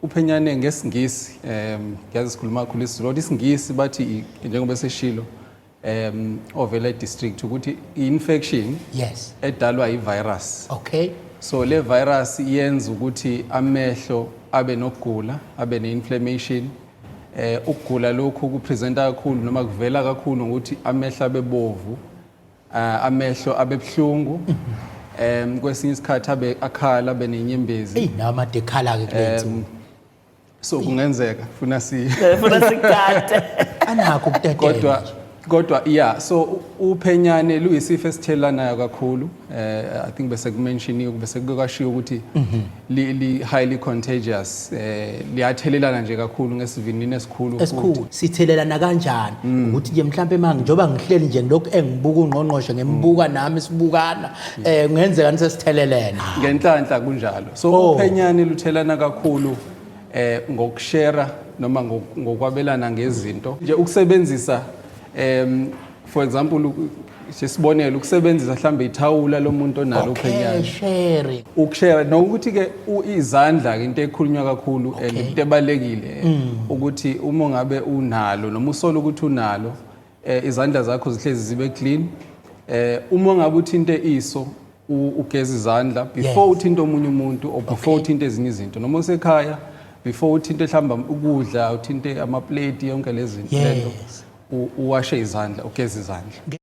Uphenyane ngesiNgisi, ngiyazi sikhuluma kakhulu isiZulu, kodwa isiNgisi bathi njengoba seshilo ovela e-district ukuthi i-infection edalwa i-virus. So le virus iyenza ukuthi amehlo abe nokugula, abe ne-inflammation. Ukugula lokhu kupresenta kakhulu noma kuvela kakhulu ngokuthi amehlo abe bovu, amehlo abe buhlungu, kwesinye isikhathi abe akhala, abe nenyembezi. Eyi, nama dekhala ke kulethu. So kungenzeka funa si Funa sikade. Anakho ukutetela. Kodwa yeah, so uphenyane luyisifo esithelelanayo kakhulu. I think bese kumentioniwe, bese kukashiwo ukuthi li highly contagious, liyathelelana nje kakhulu ngesivinini esikhulu futhi. Esikhulu. Sithelelana kanjani? Ukuthi nje mhlambe manje njoba ngihleli nje ngilokhu engibuka ungqongqoshe, ngimbuka nami sibukana, kungenzeka nisesithelelene? Ngenhlanhla kunjalo. So uphenyane luthelana kakhulu ngokushare noma ngokwabelana ngezinto nje, ukusebenzisa, for example, nje sibonelo, ukusebenzisa mhlambe ithawula lomuntu onalo uphenyane. Share. Ukushare, nokuthi ke izandla ke, into ekhulunywa kakhulu and into ebalekile ukuthi uma ngabe unalo noma usola ukuthi unalo, izandla zakho zihlezi zibe clean. Uma ngabe uthinte iso, ugeza izandla before uthinte omunye umuntu or before uthinte ezinye izinto, noma usekhaya, before uthinte mhlawumbe ukudla, uthinte amaplate, yonke lezi zinto lento, uwashe izandla, ugeze izandla.